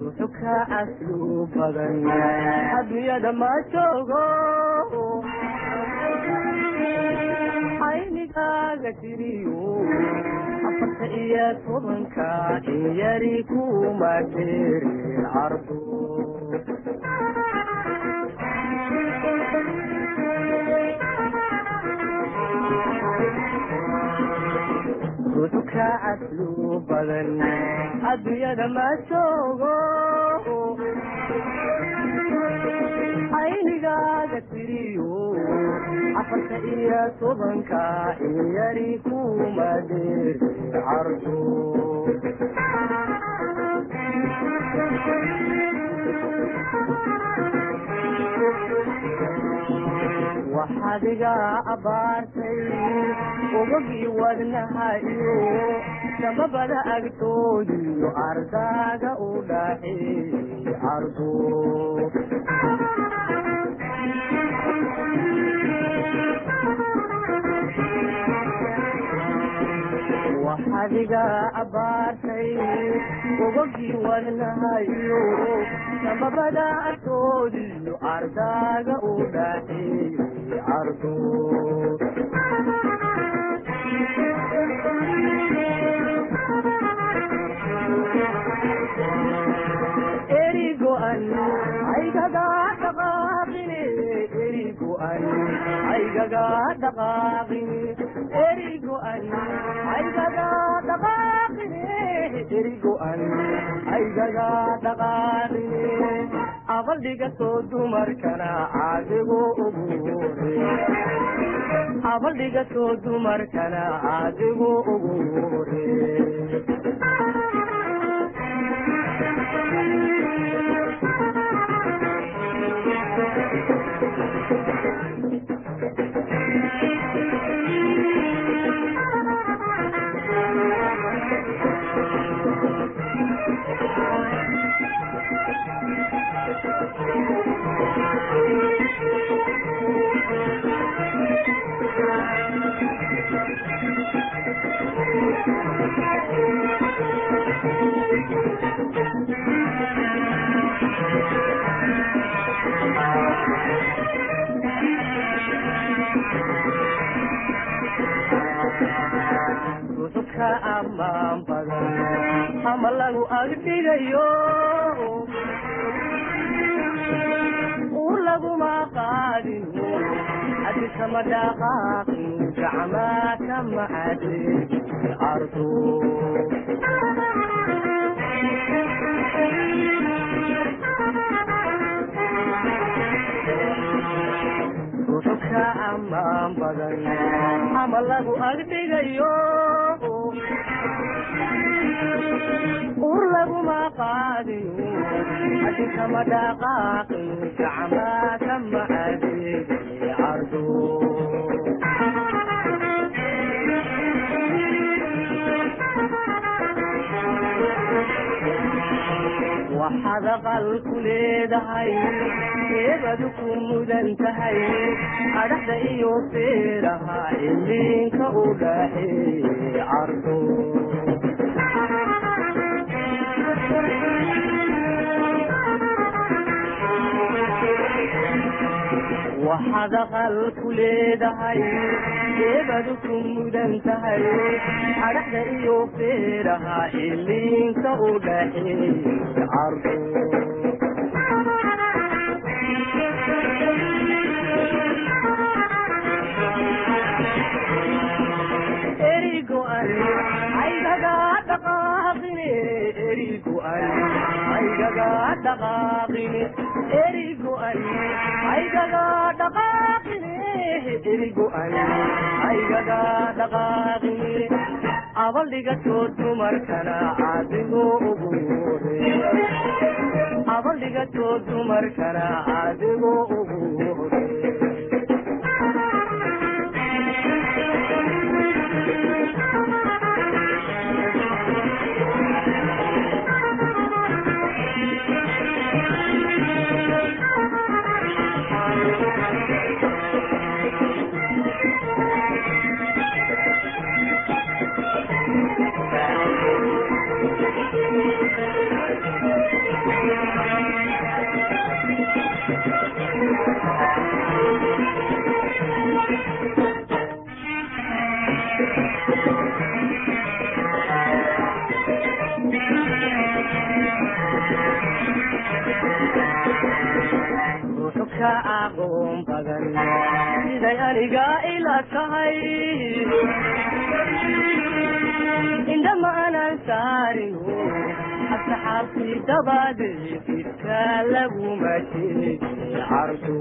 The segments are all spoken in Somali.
Ruuxu ka asluub badan adduunyada ma joogo. Aynigaaga tiriyo 14-ka in yari kuma jerin cardo. Ruuxu ka asluub badan adduunyada ma joogo. Aynigaaga tiriyo 14-ka in yari kuma dheerin cardo. Waxaad iga abaartay ubogii wadnaha iyo samabada agtoodiyo ardaaga u dhaxeeyey cardo. Waxaad iga abaartay ubogii wadnaha iyo samabada agtoodiyo ardaaga u dhaxeeyey cardo. Erigo'an aygaga dhaqaaqine, erigo'an aygaga dhaqaaqine, erigo'an aygaga dhaqaaqine, erigo'an aygaga dhaqaaqine. Abaldhiga soo dumarkana adigu ugu hore, abaldhiga soo dumarkana adigu ugu hore. Ruuxu ka ammaan badan ama lagu agdhigayo ur laguma qaadin, hadi kama dhaqaaqin, gacmaa kama adeegin ardo. Ruuxu ka ammaan badan ama lagu agdhigayo ur laguma qaadin, hadi kama dhaqaaqin, gacmaa kama adeegin ardo. Waxaad aqal ku leedahay eebadu ku mudan tahay adhaxda iyo feeraha iliinka u dhaxeeyey cardo. Waxaad aqal ku leedahay eebadu ku mudan tahay adhaxda iyo feeraha iliinka u dhaxeeyey cardo. Erigo'an aygaga dhaqaaqine, erigo'an aygaga dhaqaaqine, erigo'an aygaga dhaqaaqine, erigo'an aygaga dhaqaaqine. Abaldhiga soo dumarkana adigu ugu hore, abaldhiga soo dumarkana adigu ugu hore. Ruuxu ka aqoon badan siday aniga ila tahay, indhama aanan saarin asxaabtii dabadeed idka laguma sheegin cardo.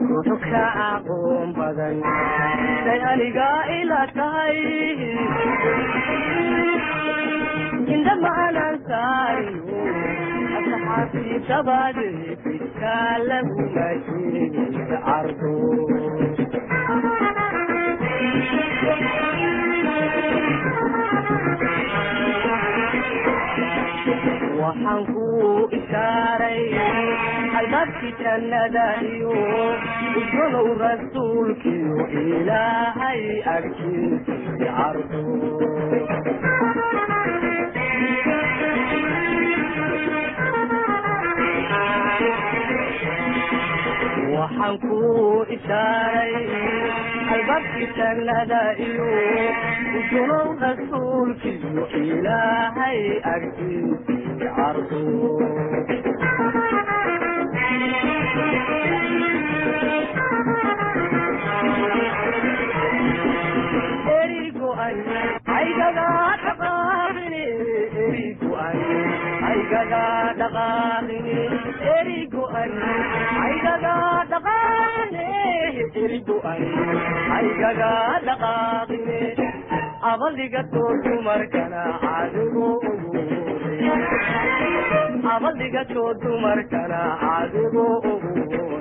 Ruuxu ka aqoon badan siday aniga ila tahay, indhama aanan saarin asxaabtii dabadeed idka laguma sheegin cardo. Waxaan ku ishaaray albaabkii jannada iyo udgonow rasuulkiyo Ilaahay agtiisii cardo. Waxaan ku ishaaray albaabkii jannada iyo udgonow rasuulkiyo Ilaahay agtiisii cardo. Erigo'an aygaga dhaqaaqine, erigo'an aygaga dhaqaaqine, erigo'an aygaga dhaqaaqine, erigo'an aygaga dhaqaaqine. Abaligatoo dumarkana cadigo ugu, abaligatoo dumarkana cadigo ugu.